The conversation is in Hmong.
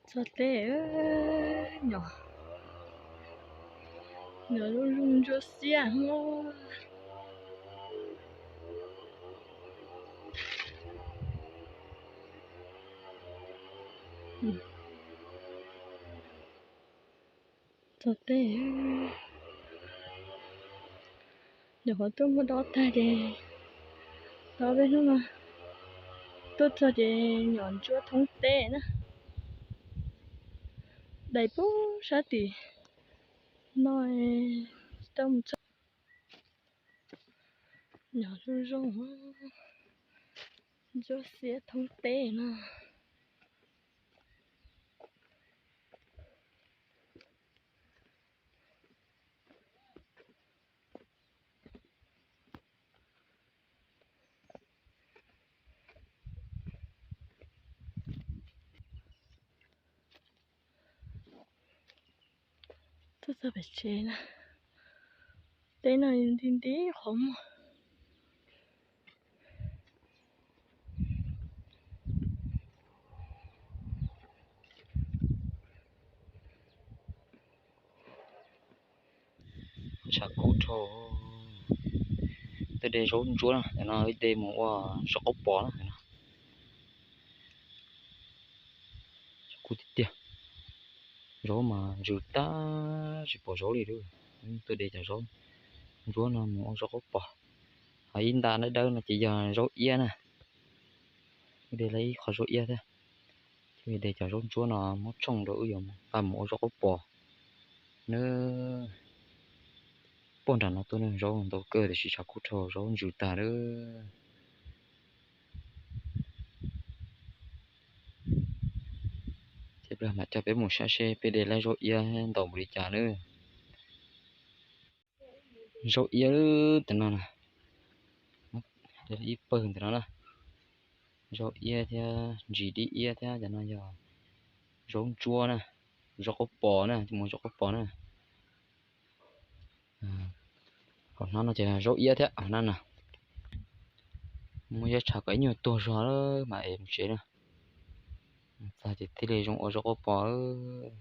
Txog teb, nyob, nyob zoo zoo ntsuab xiab. Txog teb, nyuam qhuav tuaj muag dob tag ces, dob peb hnub no, tuaj txog ces nyuam ntsuab thoob teb na. Dais pub sab tim no, tsis tau mus txog. Nyuam zoo zoo, ntsuab xiab thoob teb no. Tuaj txog pem tsev na, teb no nti nti qhov muag. Tshav kub dhau, tuaj de zaub ntsuab na, no ib de mus ua zaub qaub pos na. Tshav kub tiag tiag, zaub mas ntsws tag tsis pom zaub li. Tuaj de cov zaub ntsuab no mus ua zaub qaub pos. Ho ib nta dawb dawb no ces yog zaub iab na. Wb de lawm ib qho zaub iab thiab. Ces de cov zaub ntsuab no muab tshooj rau wb yuav nqa mus ua zaub qaub pos na. Puag nram no tuaj na, zaub ntau kawg tiam sis tshav kub dhau zaub ntsws tag lawm. Ces peb mam coj peb mus saib seb peb de lawm zaub iab ntau npaum li cas na. Zaub iab tam no na, ib pawg ntawm no na, zaub iab thiab ntsis dib iab thiab. Cov no yog zaub ntsuab na, zaub qaub pos na, mus zaub qaub pos na. Hauv no no ces zaub iab thiab hauv no na. Muaj yob tshav kom ib nyuag tuag zog lawm mas es mus tsev na. Txog ces thiaj li zoo ua zaub qaub pos lawm.